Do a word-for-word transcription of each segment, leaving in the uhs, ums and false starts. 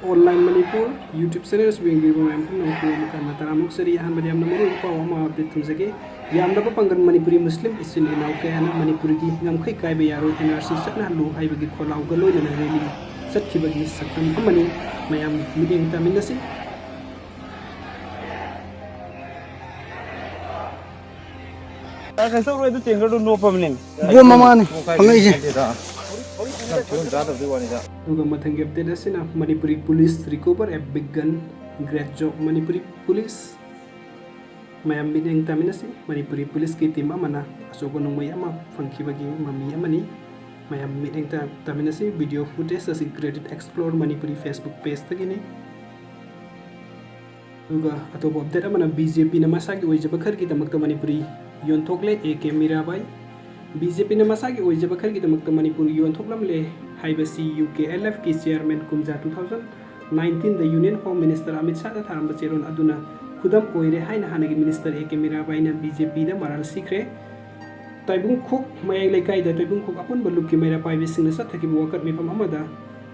Online Manipur YouTube channel ꯑꯁꯤꯕꯨ ꯌꯦꯡꯕꯤꯔꯤꯕ ꯃꯌꯥꯝ ꯄꯨꯝꯅꯃꯛꯄꯨ ꯑꯃꯨꯛ ꯍꯟꯅ ꯇꯔꯥꯃꯨꯛ ꯆꯔꯤ꯫ ꯑꯍꯥꯟꯕꯗ ꯌꯥꯝꯅ ꯃꯔꯨꯑꯣꯏꯕ ꯄꯥꯎ ꯑꯃ update ꯊꯝꯖꯒꯦ꯫ ꯌꯥꯝꯂꯕ ꯄꯥꯡꯒꯜ ꯃꯅꯤꯄꯨꯔꯤ ꯃꯨꯁꯂꯤꯝ ꯏꯆꯤꯜ ꯏꯅꯥꯎ ꯀꯌꯥꯅ ꯃꯅꯤꯄꯨꯔꯒꯤ ꯉꯝꯈꯩ ꯀꯥꯏꯕ ꯌꯥꯔꯣꯏ, N R C ꯆꯠꯅꯍꯜꯂꯨ ꯍꯥꯏꯕꯒꯤ ꯈꯣꯜꯂꯥꯎꯒ ꯂꯣꯏꯅꯅ rally ꯆꯠꯈꯤꯕꯒꯤ ꯁꯛꯇꯝ ꯑꯃꯅꯤ꯫ ꯃꯌꯥꯝ ꯃꯤꯠꯌꯦꯡ ꯇꯥꯃꯤꯟꯅꯁꯤ꯫ ꯑ, ꯀꯩꯁꯨ ꯇꯧꯔꯣꯏ, ꯑꯗꯨ ꯇꯦꯡꯒꯔꯗꯨ ꯅꯣꯞꯄꯕꯅꯤ꯫ ꯕꯣꯝ ꯃꯃꯥꯅꯤ ꯐꯪꯉꯛꯏꯁꯦ꯫ ꯅꯪ ꯐꯤꯕꯝ ꯆꯥꯗꯕꯗꯨꯒꯤ ꯋꯥꯅꯤꯗ꯫ ꯑꯗꯨꯒ ꯃꯊꯪꯒꯤ update ꯑꯁꯤꯅ Manipuri police recover a big gun, great job Manipuri police꯫ ꯃꯌꯥꯝ ꯃꯤꯠꯌꯦꯡ ꯇꯥꯃꯤꯟꯅꯁꯤ꯫ ꯃꯅꯤꯄꯨꯔꯤ policeꯀꯤ team ꯑꯃꯅ ꯑꯆꯧꯕ ꯅꯣꯡꯃꯩ ꯑꯃ ꯐꯪꯈꯤꯕꯒꯤ ꯃꯃꯤ ꯑꯃꯅꯤ꯫ ꯃꯌꯥꯝ ꯃꯤꯠꯌꯦꯡ ꯇꯥ-, ꯇꯥꯃꯤꯟꯅꯁꯤ꯫ Video footage ꯑꯁꯤ Credit Explore ꯃꯅꯤꯄꯨꯔꯤ Facebook pageꯇꯒꯤꯅꯤ꯫ ꯑꯗꯨꯒ ꯑꯇꯣꯞꯄ update ꯑꯃꯅ, B J Pꯅ ꯃꯁꯥꯒꯤ ꯑꯣꯏꯖꯕ ꯈꯔꯒꯤꯗꯃꯛꯇ Manipuri ꯌꯣꯟꯊꯣꯛꯂꯦ꯫ A K Mirabai. B J Pꯅ ꯃꯁꯥꯒꯤ ꯑꯣꯏꯖꯕ ꯈꯔꯒꯤꯗꯃꯛꯇ ꯃꯅꯤꯄꯨꯔ ꯌꯣꯟꯊꯣꯛꯂꯝꯂꯦ ꯍꯥꯏꯕꯁꯤ U K L Fꯀꯤ chairman ꯀꯨꯝꯖꯥ two thousand nineteenꯗ Union Home Minister Amit ꯁꯥꯍꯗ ꯊꯥꯔꯝꯕ ꯆꯦꯔꯣꯜ ꯑꯗꯨꯅ ꯈꯨꯗꯝ ꯑꯣꯏꯔꯦ ꯍꯥꯏꯅ ꯍꯥꯟꯅꯒꯤ minister A K ꯃꯤꯔꯥꯕꯥꯏꯅ B J Pꯗ ꯃꯔꯥꯜ ꯁꯤꯈ꯭ꯔꯦ꯫ ꯇꯥꯏꯕꯪꯈꯣꯛ ꯃꯌꯥꯏ ꯂꯩꯀꯥꯏꯗ ꯇꯥꯏꯕꯪꯈꯣꯛ ꯑꯄꯨꯟꯕ ꯂꯨꯞꯀꯤ ꯃꯩꯔꯥ ꯄꯥꯏꯕꯤꯁꯤꯡꯅ ꯆꯠꯊꯈꯤꯕ ꯋꯥꯀꯠ ꯃꯤꯐꯝ ꯑꯃꯗ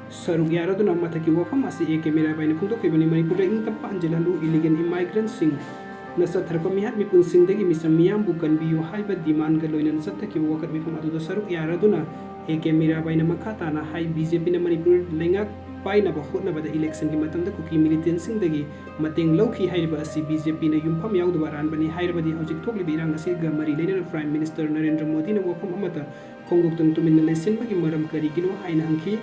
ꯁꯔꯨꯛ ꯌꯥꯔꯗꯨꯅ ꯃꯊꯛꯀꯤ ꯋꯥꯐꯝ ꯑꯁꯤ A K ꯃꯤꯔꯥꯕꯥꯏꯅ ꯐꯣꯡꯗꯣꯛꯈꯤꯕꯅꯤ꯫ ꯃꯅꯤꯄꯨꯔꯗ ꯏꯪ ꯇꯞꯄ ꯍꯟꯖꯤꯜꯍꯜꯂꯨ, illegal immigrantꯁꯤꯡꯅ ꯆꯠꯊꯔꯛꯄ ꯃꯤꯍꯥꯠ ꯃꯤꯄꯨꯟꯁꯤꯡꯗꯒꯤ ꯃꯤꯆꯝ ꯃꯤꯌꯥꯝꯕꯨ ꯀꯟꯕꯤꯌꯨ ꯍꯥꯏꯕ demandꯒ ꯂꯣꯏꯅꯅ ꯆꯠꯊꯈꯤꯕ ꯋꯥꯀꯠ ꯃꯤꯐꯝ ꯑꯗꯨꯗ ꯁꯔꯨꯛ ꯌꯥꯔꯗꯨꯅ A K ꯃꯤꯔꯥꯕꯥꯏꯅ ꯃꯈꯥ ꯇꯥꯅ ꯍꯥꯏ, B J Pꯅ ꯃꯅꯤꯄꯨꯔ ꯂꯩꯉꯥꯛ ꯄꯥꯏꯅꯕ ꯍꯣꯠꯅꯕꯗ electionꯒꯤ ꯃꯇꯝꯗ ꯀꯨꯀꯤ militantꯁꯤꯡꯗꯒꯤ ꯃꯇꯦꯡ ꯂꯧꯈꯤ ꯍꯥꯏꯔꯤꯕ ꯑꯁꯤ B J Pꯅ ꯌꯨꯝꯐꯝ ꯌꯥꯎꯗꯕ ꯑꯔꯥꯟꯕꯅꯤ ꯍꯥꯏꯔꯕꯗꯤ ꯍꯧꯖꯤꯛ ꯊꯣꯛꯂꯤꯕ ꯏꯔꯥꯡ ꯑꯁꯤꯒ ꯃꯔꯤ ꯂꯩꯅꯅ Prime Minister ꯅꯔꯦꯟꯗ꯭ꯔ ꯃꯣꯗꯤꯅ ꯋꯥꯐꯝ ꯑꯃꯠꯇ ꯐꯣꯡꯗꯣꯛꯇꯨꯅ ꯇꯨꯃꯤꯟꯅ ꯂꯩꯁꯤꯟꯕꯒꯤ ꯃꯔꯝ ꯀꯔꯤꯒꯤꯅꯣ ꯍꯥꯏꯅ ꯍꯪꯈꯤ꯫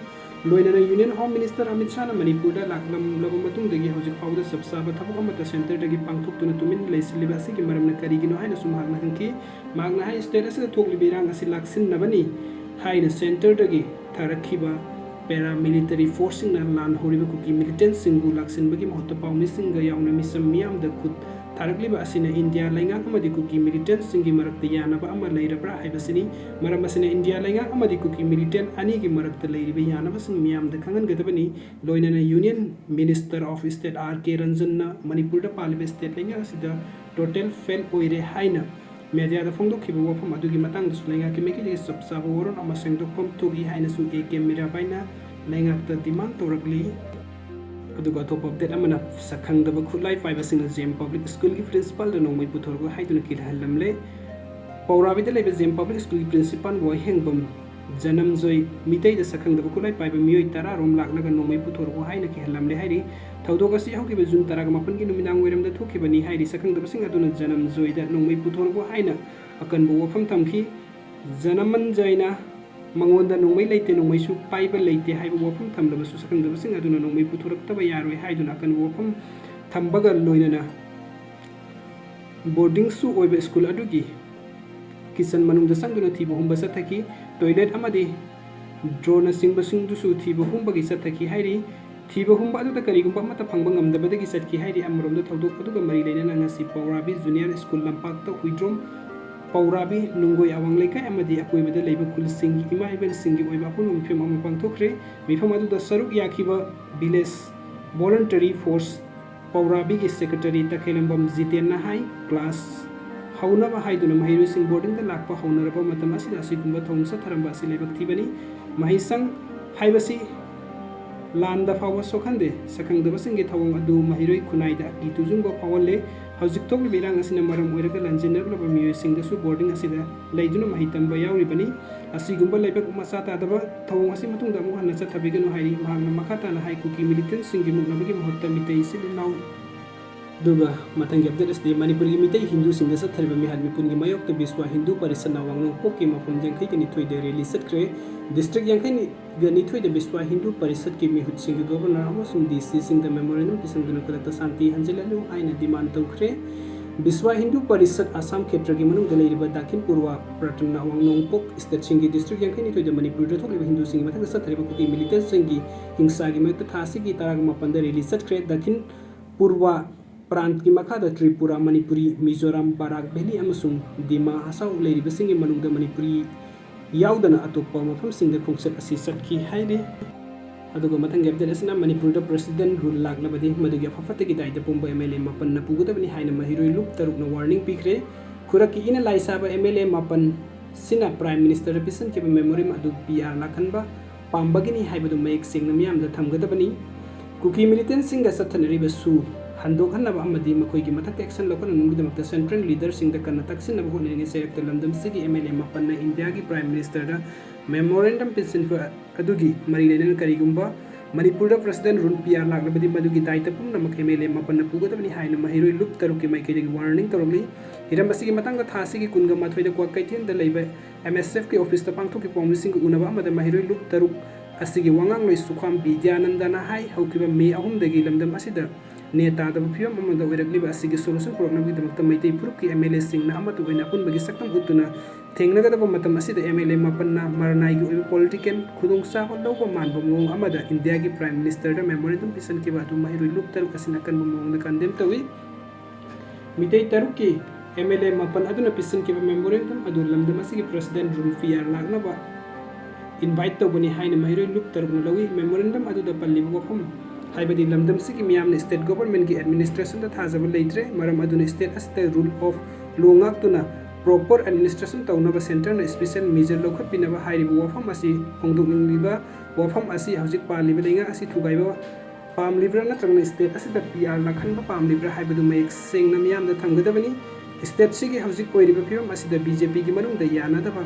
ꯂꯣꯏꯅꯅ Union Home Minister ꯑꯃꯤꯠ ꯁꯥꯍꯅ ꯃꯅꯤꯄꯨꯔꯗ ꯂꯥꯛꯂꯝꯂꯕ ꯃꯇꯨꯡꯗꯒꯤ ꯍꯧꯖꯤꯛ ꯐꯥꯎꯕꯗ ꯆꯞ ꯆꯥꯕ ꯊꯕꯛ ꯑꯃꯠꯇ centreꯗꯒꯤ ꯄꯥꯡꯊꯣꯛꯇꯨꯅ ꯇꯨꯃꯤꯟꯅ ꯂꯩꯁꯤꯜꯂꯤꯕ ꯑꯁꯤꯒꯤ ꯃꯔꯝꯅ ꯀꯔꯤꯒꯤꯅꯣ ꯍꯥꯏꯅꯁꯨ ꯃꯍꯥꯛꯅ ꯍꯪꯈꯤ꯫ ꯃꯍꯥꯛꯅ ꯍꯥꯏ, state ꯑꯁꯤꯗ ꯊꯣꯛꯂꯤꯕ ꯏꯔꯥꯡ ꯑꯁꯤ ꯂꯥꯛꯁꯤꯟꯅꯕꯅꯤ ꯍꯥꯏꯅ centreꯗꯒꯤ ꯊꯥꯔꯛꯈꯤꯕ paramilitary forceꯁꯤꯡꯅ ꯂꯥꯟ ꯍꯧꯔꯤꯕ ꯀꯨꯀꯤ militantꯁꯤꯡꯕꯨ ꯂꯥꯛꯁꯤꯟꯕꯒꯤ ꯃꯍꯨꯠꯇ ꯄꯥꯎꯃꯤꯁꯤꯡꯒ ꯌꯥꯎꯅ ꯃꯤꯆꯝ ꯃꯤꯌꯥꯝꯗ ꯈꯨꯠ ꯊꯥꯔꯛꯂꯤꯕ ꯑꯁꯤꯅ ꯏꯟꯗꯤꯌꯥ ꯂꯩꯉꯥꯛ ꯑꯃꯗꯤ ꯀꯨꯀꯤ militantꯁꯤꯡꯒꯤ ꯃꯔꯛꯇ ꯌꯥꯅꯕ ꯑꯃ ꯂꯩꯔꯕ꯭ꯔꯥ ꯍꯥꯏꯕꯁꯤꯅꯤ꯫ ꯃꯔꯝ ꯑꯁꯤꯅ ꯏꯟꯗꯤꯌꯥ ꯂꯩꯉꯥꯛ ꯑꯃꯗꯤ ꯀꯨꯀꯤ militant ꯑꯅꯤꯒꯤ ꯃꯔꯛꯇ ꯂꯩꯔꯤꯕ ꯌꯥꯅꯕꯁꯤꯡ ꯃꯤꯌꯥꯝꯗ ꯈꯪꯍꯟꯒꯗꯕꯅꯤ꯫ ꯂꯣꯏꯅꯅ Union Minister of State R K ꯔꯟꯖꯟꯅ ꯃꯅꯤꯄꯨꯔꯗ ꯄꯥꯜꯂꯤꯕ state ꯂꯩꯉꯥꯛ ꯑꯁꯤꯗ total fail ꯑꯣꯏꯔꯦ ꯍꯥꯏꯅ mediaꯗ ꯐꯣꯡꯗꯣꯛꯈꯤꯕ ꯋꯥꯐꯝ ꯑꯗꯨꯒꯤ ꯃꯇꯥꯡꯗꯁꯨ ꯂꯩꯉꯥꯛꯀꯤ ꯃꯥꯏꯀꯩꯗꯒꯤ ꯆꯞ ꯆꯥꯕ ꯋꯥꯔꯣꯜ ꯑꯃ ꯁꯦꯡꯗꯣꯛꯐꯝ ꯊꯣꯛꯏ ꯍꯥꯏꯅꯁꯨ A K ꯃꯤꯔꯥꯕꯥꯏꯅ ꯂꯩꯉꯥꯛꯇ demand ꯇꯧꯔꯛꯂꯤ꯫ ꯑꯗꯨꯒ ꯑꯇꯣꯞꯄ ꯑꯞꯗꯦꯠ ꯑꯃꯅ, ꯁꯛꯈꯪꯗꯕ ꯈꯨꯠꯂꯥꯏ ꯄꯥꯏꯕꯁꯤꯡꯅ ꯖꯦꯝ ꯄꯕ꯭ꯂꯤꯛ ꯁ꯭ꯀꯨꯜꯒꯤ ꯄ꯭ꯔꯤꯟꯁꯤꯄꯥꯜꯗ ꯅꯣꯡꯃꯩ ꯄꯨꯊꯣꯔꯛꯎ ꯍꯥꯏꯗꯨꯅ ꯀꯤꯍꯜꯂꯝꯂꯦ꯫ ꯄꯧꯔꯥꯕꯤꯗ ꯂꯩꯕ ꯖꯦꯝ ꯄꯕ꯭ꯂꯤꯛ ꯁ꯭ꯀꯨꯜꯒꯤ ꯄ꯭ꯔꯤꯟꯁꯤꯄꯥꯜ ꯋꯥꯍꯦꯡꯕꯝ ꯖꯅꯝꯖꯣꯏ ꯃꯤꯇꯩꯗ ꯁꯛꯈꯪꯗꯕ ꯈꯨꯠꯂꯥꯏ ꯄꯥꯏꯕ ꯃꯤꯑꯣꯏ ꯇꯔꯥ ꯔꯣꯝ ꯂꯥꯛꯂꯒ ꯅꯣꯡꯃꯩ ꯄꯨꯊꯣꯔꯛꯎ ꯍꯥꯏꯅ ꯀꯤꯍꯜꯂꯝꯂꯦ ꯍꯥꯏꯔꯤ꯫ ꯊꯧꯗꯣꯛ ꯑꯁꯤ ꯍꯧꯈꯤꯕ ꯖꯨꯟ ꯇꯔꯥꯃꯥꯄꯟꯒꯤ ꯅꯨꯃꯤꯗꯥꯡ ꯋꯥꯏꯔꯝꯗ ꯊꯣꯛꯈꯤꯕꯅꯤ ꯍꯥꯏꯔꯤ꯫ ꯁꯛꯈꯪꯗꯕꯁꯤꯡ ꯑꯗꯨꯅ ꯖꯅꯝꯖꯣꯏꯗ ꯅꯣꯡꯃꯩ ꯄꯨꯊꯣꯔꯛꯎ ꯍꯥꯏꯅ ꯑꯀꯟꯕ ꯋꯥꯐꯝ ꯊꯝꯈꯤ꯫ ꯖꯅꯃꯟꯖꯣꯏꯅ ꯃꯉꯣꯟꯗ ꯅꯣꯡꯃꯩ ꯂꯩꯇꯦ, ꯅꯣꯡꯃꯩꯁꯨ ꯄꯥꯏꯕ ꯂꯩꯇꯦ ꯍꯥꯏꯕ ꯋꯥꯐꯝ ꯊꯝꯂꯕꯁꯨ, ꯁꯛꯈꯪꯗꯕꯁꯤꯡ ꯑꯗꯨꯅ ꯅꯣꯡꯃꯩ ꯄꯨꯊꯣꯔꯛꯇꯕ ꯌꯥꯔꯣꯏ ꯍꯥꯏꯗꯨꯅ ꯑꯀꯟꯕ ꯋꯥꯐꯝ ꯊꯝꯕꯒ ꯂꯣꯏꯅꯅ ꯕꯣꯔꯗꯤꯡꯁꯨ ꯑꯣꯏꯕ ꯁ꯭ꯀꯨꯜ ꯑꯗꯨꯒꯤ ꯀꯤꯆꯟ ꯃꯅꯨꯡꯗ ꯆꯪꯗꯨꯅ ꯊꯤꯕ ꯍꯨꯝꯕ ꯆꯠꯊꯈꯤ꯫ ꯇꯣꯏꯂꯦꯠ ꯑꯃꯗꯤ ꯗ꯭ꯔꯣꯅꯆꯤꯡꯕꯁꯤꯡꯗꯨꯁꯨ ꯊꯤꯕ ꯍꯨꯝꯕꯒꯤ ꯆꯠꯊꯈꯤ ꯍꯥꯏꯔꯤ꯫ ꯊꯤꯕ ꯍꯨꯝꯕ ꯑꯗꯨꯗ ꯀꯔꯤꯒꯨꯝꯕ ꯑꯃꯠꯇ ꯐꯪꯕ ꯉꯝꯗꯕꯗꯒꯤ ꯆꯠꯈꯤ ꯍꯥꯏꯔꯤ꯫ ꯑꯃꯔꯣꯝꯗ ꯊꯧꯗꯣꯛ ꯑꯗꯨꯒ ꯃꯔꯤ ꯂꯩꯅꯅ ꯉꯁꯤ ꯄꯧꯔꯥꯕꯤ ꯖꯨꯅꯤꯌꯔ ꯁ꯭ꯀꯨꯜ ꯂꯝꯄꯥꯛꯇ ꯍꯨꯏꯗ꯭ꯔꯣꯝ, ꯄꯧꯔꯥꯕꯤ, ꯅꯨꯡꯒꯣꯏ ꯑꯋꯥꯡ ꯂꯩꯀꯥꯏ ꯑꯃꯗꯤ ꯑꯀꯣꯏꯕꯗ ꯂꯩꯕ ꯈꯨꯜꯁꯤꯡꯒꯤ ꯏꯃꯥ ꯏꯕꯦꯜꯁꯤꯡꯒꯤ ꯑꯣꯏꯕ ꯑꯄꯨꯟꯕ ꯃꯤꯐꯝ ꯑꯃ ꯄꯥꯡꯊꯣꯛꯈ꯭ꯔꯦ꯫ ꯃꯤꯐꯝ ꯑꯗꯨꯗ ꯁꯔꯨꯛ ꯌꯥꯈꯤꯕ ꯚꯤꯂꯦꯖ ꯚꯣꯂꯨꯟꯇꯔꯤ ꯐꯣꯔꯁ ꯄꯧꯔꯥꯕꯤꯒꯤ ꯁꯦꯀ꯭ꯔꯦꯇꯔꯤ ꯇꯈꯦꯂꯝꯕꯝ ꯖꯤꯇꯦꯟꯅ ꯍꯥꯏ, ꯀ꯭ꯂꯥꯁ ꯍꯧꯅꯕ ꯍꯥꯏꯗꯨꯅ ꯃꯍꯩꯔꯣꯏꯁꯤꯡ ꯕꯣꯔꯗꯤꯡꯗ ꯂꯥꯛꯄ ꯍꯧꯅꯔꯕ ꯃꯇꯝ ꯑꯁꯤꯗ ꯑꯁꯤꯒꯨꯝꯕ ꯊꯧꯑꯣꯡ ꯆꯠꯊꯔꯝꯕ ꯑꯁꯤ ꯂꯥꯏꯕꯛ ꯊꯤꯕꯅꯤ꯫ ꯃꯍꯩꯁꯪ ꯍꯥꯏꯕꯁꯤ ꯂꯥꯟꯗ ꯐꯥꯎꯕ ꯁꯣꯛꯍꯟꯗꯦ꯫ ꯁꯛꯈꯪꯗꯕꯁꯤꯡꯒꯤ ꯊꯧꯑꯣꯡ ꯑꯗꯨ ꯃꯍꯩꯔꯣꯏ ꯈꯨꯟꯅꯥꯏꯗ ꯑꯀꯤ ꯇꯨꯖꯨꯡꯕ ꯐꯥꯎꯍꯜꯂꯦ꯫ ꯍꯧꯖꯤꯛ ꯊꯣꯛꯂꯤꯕ ꯏꯔꯥꯡ ꯑꯁꯤꯅ ꯃꯔꯝ ꯑꯣꯏꯔꯒ ꯂꯥꯟꯖꯦꯟꯅꯔꯛꯂꯕ ꯃꯤꯑꯣꯏꯁꯤꯡꯗꯁꯨ ꯕꯣꯔꯗꯤꯡ ꯑꯁꯤꯗ ꯂꯩꯗꯨꯅ ꯃꯍꯩ ꯇꯝꯕ ꯌꯥꯎꯔꯤꯕꯅꯤ꯫ ꯑꯁꯤꯒꯨꯝꯕ ꯂꯥꯏꯕꯛ ꯃꯆꯥ ꯇꯥꯗꯕ ꯊꯧꯑꯣꯡ ꯑꯁꯤ ꯃꯇꯨꯡꯗ ꯑꯃꯨꯛ ꯍꯟꯅ ꯆꯠꯊꯕꯤꯒꯅꯨ ꯍꯥꯏꯔꯤ꯫ ꯃꯍꯥꯛꯅ ꯃꯈꯥ ꯇꯥꯅ ꯍꯥꯏ, ꯀꯨꯀꯤ ꯃꯤꯂꯤꯇꯦꯟꯁꯤꯡꯒꯤ ꯃꯨꯛꯅꯕꯒꯤ ꯃꯍꯨꯠꯇ ꯃꯤꯇꯩ ꯏꯆꯤꯜ ꯏꯅꯥꯎ ꯑꯗꯨꯒ ꯃꯊꯪꯒꯤ ꯑꯞꯗꯦꯠ ꯑꯁꯤꯗꯤ ꯃꯅꯤꯄꯨꯔꯒꯤ ꯃꯤꯇꯩ ꯍꯤꯟꯗꯨꯁꯤꯡꯗ ꯆꯠꯊꯔꯤꯕ ꯃꯤꯍꯥꯠ ꯃꯤꯄꯨꯟꯒꯤ ꯃꯥꯌꯣꯛꯇ ꯕꯤꯁ꯭ꯋꯥ ꯍꯤꯟꯗꯨ ꯄꯔꯤꯁꯠꯅ ꯋꯥꯡꯂꯣꯡ ꯄꯣꯛꯀꯤ ꯃꯐꯝ ꯌꯥꯡꯈꯩꯒ ꯅꯤꯊꯣꯏꯗ ꯔꯦꯂꯤ ꯆꯠꯈ꯭ꯔꯦ꯫ ꯗꯤꯁꯇ꯭ꯔꯤꯛ ꯌꯥꯡꯈꯩꯒ ꯅꯤꯊꯣꯏꯗ ꯕꯤꯁ꯭ꯋꯥ ꯍꯤꯟꯗꯨ ꯄꯔꯤꯁꯠꯀꯤ ꯃꯤꯍꯨꯠꯁꯤꯡꯒꯤ ꯒꯣꯚꯔꯅꯔ ꯑꯃꯁꯨꯡ ꯗꯤ ꯁꯤꯁꯤꯡꯗ ꯃꯦꯃꯣꯔꯦꯟꯗꯝ ꯄꯤꯁꯤꯟꯗꯨꯅ ꯈꯨꯗꯛꯇ ꯁꯥꯟꯇꯤ ꯍꯟꯖꯤꯜꯍꯜꯂꯨ ꯍꯥꯏꯅ ꯗꯤꯃꯥꯟ ꯇꯧꯈ꯭ꯔꯦ꯫ ꯕꯤꯁ꯭ꯋꯥ ꯍꯤꯟꯗꯨ ꯄꯔꯤꯁꯠ ꯑꯁꯥꯝ ꯈꯦꯇ꯭ꯔꯒꯤ ꯃꯅꯨꯡꯗ ꯂꯩꯔꯤꯕ ꯗꯥꯈꯤꯟ ꯄꯨꯔꯋꯥ ꯄ꯭ꯔꯥꯟꯇꯅ ꯋꯥꯡꯂꯣꯡꯄꯣꯛ ꯁ꯭ꯇꯦꯠꯁꯤꯡꯒꯤ ꯗꯤꯁꯇ꯭ꯔꯤꯛ ꯌꯥꯡꯈꯩ ꯅꯤꯊꯣꯏꯗ ꯃꯅꯤꯄꯨꯔꯗ ꯊꯣꯛꯂꯤꯕ ꯍꯤꯟꯗꯨꯁꯤꯡꯒꯤ ꯃꯊꯛꯇ ꯆꯠꯊꯔꯤꯕ ꯀꯨꯀꯤ ꯃꯤꯂꯤꯇꯦꯟꯁꯤꯡꯒꯤ ꯍꯤꯡꯁꯥꯒꯤ ꯃꯥꯌꯣꯛꯇ ꯊꯥ ꯑꯁꯤꯒꯤ ꯇꯔꯥꯒ ꯃꯥꯄꯟꯗ ꯔꯦꯂꯤ ꯆꯠꯈ꯭ꯔꯦ꯫ ꯗꯥꯈꯤꯟ ꯄꯨꯔꯋꯥ ꯄ꯭ꯔꯥꯟꯠꯀꯤ ꯃꯈꯥꯗ ꯇ꯭ꯔꯤꯄꯨꯔꯥ, ꯃꯅꯤꯄꯨꯔꯤ, ꯃꯤꯖꯣꯔꯥꯝ, ꯕꯔꯥꯛ ꯚꯦꯂꯤ ꯑꯃꯁꯨꯡ ꯗꯤꯃꯥ ꯍꯁꯥꯎ ꯂꯩꯔꯤꯕꯁꯤꯡꯒꯤ ꯃꯅꯨꯡꯗ ꯃꯅꯤꯄꯨꯔꯤ ꯌꯥꯎꯗꯅ ꯑꯇꯣꯞꯄ ꯃꯐꯝꯁꯤꯡꯗ ꯈꯣꯡꯆꯠ ꯑꯁꯤ ꯆꯠꯈꯤ ꯍꯥꯏꯔꯤ꯫ ꯑꯗꯨꯒ ꯃꯊꯪꯒꯤ ꯑꯞꯗꯦꯠ ꯑꯁꯤꯅ ꯃꯅꯤꯄꯨꯔꯗ ꯄ꯭ꯔꯦꯁꯤꯗꯦꯟꯠ ꯔꯨꯜ ꯂꯥꯛꯂꯕꯗꯤ ꯃꯗꯨꯒꯤ ꯑꯐ ꯐꯠꯇꯒꯤ ꯗꯥꯏꯗ ꯄꯨꯝꯕ ꯑꯦꯝ ꯑꯦꯜ ꯑꯦ ꯃꯥꯄꯟꯅ ꯄꯨꯒꯗꯕꯅꯤ ꯍꯥꯏꯅ ꯃꯍꯩꯔꯣꯏ ꯂꯨꯞ ꯇꯔꯨꯛꯅ ꯋꯥꯔꯅꯤꯡ ꯄꯤꯈ꯭ꯔꯦ꯫ ꯈꯨꯔꯛꯀꯤ ꯏꯅ ꯂꯥꯏ ꯁꯥꯕ ꯑꯦꯝ ꯑꯦꯜ ꯑꯦ ꯃꯥꯄꯟ ꯁꯤꯅ ꯄ꯭ꯔꯥꯏꯝ ꯃꯤꯅꯤꯁꯇꯔꯗ ꯄꯤꯁꯤꯟꯈꯤꯕ ꯃꯦꯃꯣꯔꯦꯟꯗꯝ ꯑꯗꯨ ꯄꯤ ꯑꯥꯔ ꯂꯥꯛꯍꯟꯕ ꯄꯥꯝꯕꯒꯤꯅꯤ ꯍꯥꯏꯕꯗꯨ ꯃꯌꯦꯛ ꯁꯦꯡꯅ ꯃꯤꯌꯥꯝꯗ ꯊꯝꯒꯗꯕꯅꯤ꯫ ꯀꯨꯀꯤ ꯃꯤꯂꯤꯇꯦꯟꯁꯤꯡꯒ ꯆꯠꯊꯅꯔꯤꯕ ꯁꯨ ꯍꯟꯗꯣꯛꯍꯟꯅꯕ ꯑꯃꯗꯤ ꯃꯈꯣꯏꯒꯤ ꯃꯊꯛꯇ action ꯂꯧꯈꯠꯅꯕꯒꯤꯗꯃꯛꯇ central leaderꯁꯤꯡꯗ ꯀꯟꯅ ꯇꯛꯁꯤꯟꯅꯕ ꯍꯣꯠꯅꯔꯤꯉꯩ ꯆꯩꯔꯛꯇ ꯂꯝꯗꯝꯁꯤꯒꯤ MLA ꯃꯥꯄꯟꯅ ꯏꯟꯗꯤꯌꯥꯒꯤ Prime Ministerꯗ memorandum ꯄꯤꯁꯤꯟꯕ ꯑꯗꯨꯒꯤ ꯃꯔꯤ ꯂꯩꯅꯅ ꯀꯔꯤꯒꯨꯝꯕ ꯃꯅꯤꯄꯨꯔꯗ President rule P R ꯂꯥꯛꯂꯕꯗꯤ ꯃꯗꯨꯒꯤ ꯗꯥꯏꯇ ꯄꯨꯝꯅꯃꯛ MLA ꯃꯥꯄꯟꯅ ꯄꯨꯒꯗꯕꯅꯤ ꯍꯥꯏꯅ ꯃꯍꯩꯔꯣꯏ ꯂꯨꯞ ꯇꯔꯨꯛꯀꯤ ꯃꯥꯏꯀꯩꯗꯒꯤ warning ꯇꯧꯔꯛꯂꯤ꯫ ꯍꯤꯔꯝ ꯑꯁꯤꯒꯤ ꯃꯇꯥꯡꯗ ꯊꯥ ꯑꯁꯤꯒꯤ ꯀꯨꯟꯒ ꯃꯥꯊꯣꯏꯗ ꯀ꯭ꯋꯥꯀꯩꯊꯦꯜꯗ ꯂꯩꯕ MSFꯀꯤ officeꯇ ꯄꯥꯡꯊꯣꯛꯈꯤꯕ ꯄꯥꯎꯃꯤꯁꯤꯡꯒ ꯎꯅꯕ ꯑꯃꯗ ꯃꯍꯩꯔꯣꯏ ꯂꯨꯞ ꯇꯔꯨꯛ ꯑꯁꯤꯒꯤ ꯋꯥꯉꯥꯡꯂꯣꯏ ꯁꯨꯈꯥꯝ ꯕꯤꯗ꯭ꯌꯥꯅꯟꯗꯅ ꯍꯥꯏ, ꯍꯧꯈꯤꯕ ꯃꯦ ꯑꯍꯨꯝꯗꯒꯤ ꯂꯝꯗꯝ ꯑꯁꯤꯗ ꯅꯦ ꯇꯥꯗꯕ ꯐꯤꯕꯝ ꯑꯃꯗ ꯑꯣꯏꯔꯛꯂꯤꯕ ꯑꯁꯤꯒꯤ solution ꯄꯨꯔꯛꯅꯕꯒꯤꯗꯃꯛꯇ ꯃꯩꯇꯩ ꯐꯨꯔꯨꯞꯀꯤ MLAꯁꯤꯡꯅ ꯑꯃꯠꯇ ꯑꯣꯏꯅ ꯑꯄꯨꯟꯕꯒꯤ ꯁꯛꯇꯝ ꯎꯠꯇꯨꯅ ꯊꯦꯡꯅꯒꯗꯕ ꯃꯇꯝ ꯑꯁꯤꯗ MLA ꯃꯥꯄꯟꯅ ꯃꯔꯅꯥꯏꯒꯤ ꯑꯣꯏꯕ political ꯈꯨꯗꯣꯡꯆꯥꯕ ꯂꯧꯕ ꯃꯥꯟꯕ ꯃꯑꯣꯡ ꯑꯃꯗ ꯏꯟꯗꯤꯌꯥꯒꯤ Prime Ministerꯗ memorandum ꯄꯤꯁꯤꯟꯈꯤꯕ ꯑꯗꯨ ꯃꯍꯩꯔꯣꯏ ꯂꯨꯞ ꯇꯔꯨꯛ ꯑꯁꯤꯅ ꯑꯀꯟꯕ ꯃꯑꯣꯡꯗ condemn ꯇꯧꯏ꯫ ꯃꯤꯇꯩ ꯇꯔꯨꯛꯀꯤ MLA ꯃꯥꯄꯟ ꯑꯗꯨꯅ ꯄꯤꯁꯤꯟꯈꯤꯕ memorandum ꯑꯗꯨ ꯂꯝꯗꯝ ꯑꯁꯤꯒꯤ President rule P R ꯂꯥꯛꯅꯕ invite ꯇꯧꯕꯅꯤ ꯍꯥꯏꯅ ꯃꯍꯩꯔꯣꯏ ꯂꯨꯞ ꯇꯔꯨꯛꯅ ꯂꯧꯏ꯫ Memorandum ꯑꯗꯨꯗ ꯄꯜꯂꯤꯕ ꯋꯥꯐꯝ ꯍꯥꯏꯕꯗꯤ ꯂꯝꯗꯝꯁꯤꯒꯤ ꯃꯤꯌꯥꯝꯅ state governmentꯀꯤ administrationꯗ ꯊꯥꯖꯕ ꯂꯩꯇ꯭ꯔꯦ꯫ ꯃꯔꯝ ꯑꯗꯨꯅ state ꯑꯁꯤꯗ rule of law ꯉꯥꯛꯇꯨꯅ proper administration ꯇꯧꯅꯕ centreꯅ special measure ꯂꯧꯈꯠꯄꯤꯅꯕ ꯍꯥꯏꯔꯤꯕ ꯋꯥꯐꯝ ꯑꯁꯤ ꯍꯣꯡꯗꯣꯛꯅꯤꯡꯂꯤꯕ ꯋꯥꯐꯝ ꯑꯁꯤ ꯍꯧꯖꯤꯛ ꯄꯥꯜꯂꯤꯕ ꯂꯩꯉꯥꯛ ꯑꯁꯤ ꯊꯨꯒꯥꯏꯕ ꯄꯥꯝꯂꯤꯕ꯭ꯔꯥ ꯅꯠꯇ꯭ꯔꯒꯅ state ꯑꯁꯤꯗ P R ꯂꯥꯛꯍꯟꯕ ꯄꯥꯝꯂꯤꯕ꯭ꯔꯥ ꯍꯥꯏꯕꯗꯨ ꯃꯌꯦꯛ ꯁꯦꯡꯅ ꯃꯤꯌꯥꯝꯗ ꯊꯝꯒꯗꯕꯅꯤ꯫ Stateꯁꯤꯒꯤ ꯍꯧꯖꯤꯛ ꯑꯣꯏꯔꯤꯕ ꯐꯤꯕꯝ ꯑꯁꯤꯗ BJPꯒꯤ ꯃꯅꯨꯡꯗ ꯌꯥꯅꯗꯕ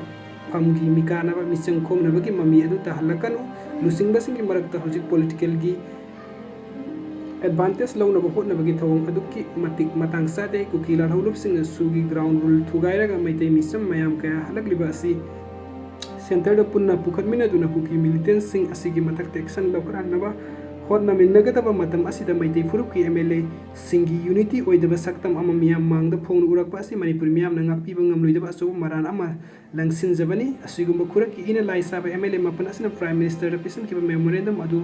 ꯐꯝꯒꯤ ꯃꯤꯀꯥꯅꯕ ꯃꯤꯆꯪ ꯈꯣꯝꯅꯕꯒꯤ ꯃꯃꯤ ꯑꯗꯨ ꯇꯥꯍꯜꯂꯛꯀꯅꯨ꯫ ꯂꯨꯆꯤꯡꯕꯁꯤꯡꯒꯤ ꯃꯔꯛꯇ ꯍꯧꯖꯤꯛ politicalꯒꯤ advantage ꯂꯧꯅꯕ ꯍꯣꯠꯅꯕꯒꯤ ꯊꯧꯑꯣꯡ ꯑꯗꯨꯛꯀꯤ ꯃꯇꯤꯛ ꯃꯇꯥꯡ ꯆꯥꯗꯦ꯫ ꯀꯨꯀꯤ ꯂꯥꯜꯍꯧꯂꯨꯞꯁꯤꯡꯅ ꯁꯨꯒꯤ ground rule ꯊꯨꯒꯥꯏꯔꯒ ꯃꯩꯇꯩ ꯃꯤꯆꯝ ꯃꯌꯥꯝ ꯀꯌꯥ ꯍꯜꯂꯛꯂꯤꯕ ꯑꯁꯤ centreꯗ ꯄꯨꯟꯅ ꯄꯨꯈꯠꯃꯤꯟꯅꯗꯨꯅ ꯀꯨꯀꯤ militantꯁꯤꯡ ꯑꯁꯤꯒꯤ ꯃꯊꯛꯇ action ꯂꯧꯈꯠꯍꯟꯅꯕ ꯍꯣꯠꯅꯃꯤꯟꯅꯒꯗꯕ ꯃꯇꯝ ꯑꯁꯤꯗ ꯃꯩꯇꯩ ꯐꯨꯔꯨꯞꯀꯤ MLAꯁꯤꯡꯒꯤ unity ꯑꯣꯏꯗꯕ ꯁꯛꯇꯝ ꯑꯃ ꯃꯤꯌꯥꯝ ꯃꯥꯡꯗ ꯐꯣꯡꯅ ꯎꯔꯛꯄ ꯑꯁꯤ ꯃꯅꯤꯄꯨꯔ ꯃꯤꯌꯥꯝꯅ ꯉꯥꯛꯄꯤꯕ ꯉꯝꯂꯣꯏꯗꯕ ꯑꯆꯧꯕ ꯃꯔꯥꯟ ꯑꯃ ꯂꯪꯁꯤꯟꯖꯕꯅꯤ꯫ ꯑꯁꯤꯒꯨꯝꯕ ꯈꯨꯔꯛꯀꯤ ꯏꯅ ꯂꯥꯏ ꯁꯥꯕ MLA ꯃꯥꯄꯟ ꯑꯁꯤꯅ Prime Ministerꯗ ꯄꯤꯁꯤꯟꯈꯤꯕ memorandum ꯑꯗꯨ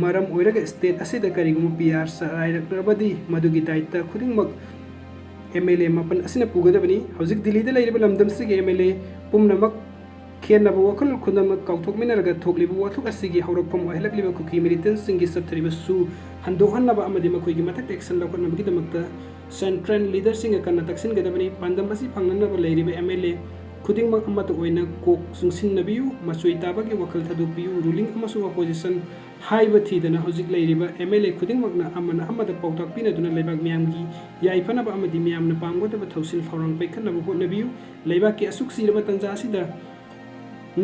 ꯃꯔꯝ ꯑꯣꯏꯔꯒ state ꯑꯁꯤꯗ ꯀꯔꯤꯒꯨꯝꯕ P R ꯆꯂꯥꯏꯔꯛꯂꯕꯗꯤ ꯃꯗꯨꯒꯤ ꯗꯥꯏꯇ ꯈꯨꯗꯤꯡꯃꯛ MLA ꯃꯥꯄꯟ ꯑꯁꯤꯅ ꯄꯨꯒꯗꯕꯅꯤ꯫ ꯍꯧꯖꯤꯛ ꯗꯤꯜꯂꯤꯗ ꯂꯩꯔꯤꯕ ꯂꯝꯗꯝꯁꯤꯒꯤ MLA ꯄꯨꯝꯅꯃꯛ ꯈꯦꯟꯅꯕ ꯋꯥꯈꯜꯂꯣꯟ ꯈꯨꯗꯤꯡꯃꯛ ꯀꯥꯎꯊꯣꯛꯃꯤꯟꯅꯔꯒ ꯊꯣꯛꯂꯤꯕ ꯋꯥꯊꯣꯛ ꯑꯁꯤꯒꯤ ꯍꯧꯔꯛꯐꯝ ꯑꯣꯏꯍꯜꯂꯛꯂꯤꯕ ꯀꯨꯀꯤ militantꯁꯤꯡꯒꯤ ꯆꯠꯊꯔꯤꯕ ꯁꯨ ꯍꯟꯗꯣꯛꯍꯟꯅꯕ ꯑꯃꯗꯤ ꯃꯈꯣꯏꯒꯤ ꯃꯊꯛꯇ action ꯂꯧꯈꯠꯅꯕꯒꯤꯗꯃꯛꯇ central leaderꯁꯤꯡꯒ ꯀꯟꯅ ꯇꯛꯁꯤꯟꯒꯗꯕꯅꯤ꯫ ꯄꯥꯟꯗꯝ ꯑꯁꯤ ꯐꯪꯅꯅꯕ ꯂꯩꯔꯤꯕ MLA ꯈꯨꯗꯤꯡꯃꯛ ꯑꯃꯠꯇ ꯑꯣꯏꯅ ꯀꯣꯛ ꯆꯨꯡꯁꯤꯟꯅꯕꯤꯌꯨ, ꯃꯆꯣꯏ ꯇꯥꯕꯒꯤ ꯋꯥꯈꯜ ꯊꯥꯗꯣꯛꯄꯤꯌꯨ꯫ Ruling ꯑꯃꯁꯨꯡ opposition ꯍꯥꯏꯕ ꯊꯤꯗꯅ ꯍꯧꯖꯤꯛ ꯂꯩꯔꯤꯕ M L A ꯈꯨꯗꯤꯡꯃꯛꯅ ꯑꯃꯅ ꯑꯃꯗ ꯄꯥꯎꯇꯥꯛ ꯄꯤꯅꯗꯨꯅ ꯂꯩꯕꯥꯛ ꯃꯤꯌꯥꯝꯒꯤ ꯌꯥꯏꯐꯅꯕ ꯑꯃꯗꯤ ꯃꯤꯌꯥꯝꯅ ꯄꯥꯝꯒꯗꯕ ꯊꯧꯁꯤꯜ ꯊꯧꯔꯥꯡ ꯄꯥꯏꯈꯠꯅꯕ ꯍꯣꯠꯅꯕꯤꯌꯨ꯫ ꯂꯩꯕꯥꯛꯀꯤ ꯑꯁꯨꯛ ꯆꯤꯔꯕ ꯇꯥꯟꯖꯥ ꯑꯁꯤꯗ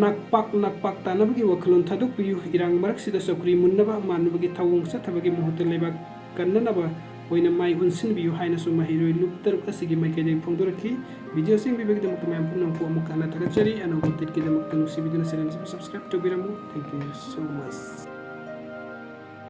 ꯅꯥꯛꯄꯥꯛ ꯅꯥꯛꯄꯥꯛ ꯇꯥꯅꯕꯒꯤ ꯋꯥꯈꯜꯂꯣꯟ ꯊꯥꯗꯣꯛꯄꯤꯌꯨ꯫ ꯏꯔꯥꯡ ꯃꯔꯛꯁꯤꯗ ꯆꯧꯀ꯭ꯔꯤ ꯃꯨꯟꯅꯕ ꯃꯥꯟꯅꯕꯒꯤ ꯊꯧꯑꯣꯡ ꯆꯠꯊꯕꯒꯤ ꯃꯍꯨꯠꯇ ꯂꯩꯕꯥꯛ ꯀꯟꯅꯅꯕ ꯑꯣꯏꯅ ꯃꯥꯏ ꯑꯣꯟꯁꯤꯟꯕꯤꯌꯨ ꯍꯥꯏꯅꯁꯨ ꯃꯍꯩꯔꯣꯏ ꯂꯨꯞ ꯇꯔꯨꯛ ꯑꯁꯤꯒꯤ ꯃꯥꯏꯀꯩꯗꯒꯤ ꯐꯣꯡꯗꯣꯔꯛꯈꯤ꯫ Video ꯁꯤ ꯌꯦꯡꯕꯤꯕꯒꯤꯗꯃꯛꯇ ꯃꯌꯥꯝ ꯄꯨꯝꯅꯃꯛꯄꯨ ꯑꯃꯨꯛ ꯍꯟꯅ ꯊꯥꯒꯠꯆꯔꯤ꯫ ꯑꯅꯧꯕ update ꯀꯤꯗꯃꯛꯇ ꯅꯨꯡꯁꯤꯕꯤꯗꯨꯅ channel ꯑꯁꯤꯕꯨ subscribe ꯇꯧꯕꯤꯔꯝꯃꯨ꯫ Thank you so much꯫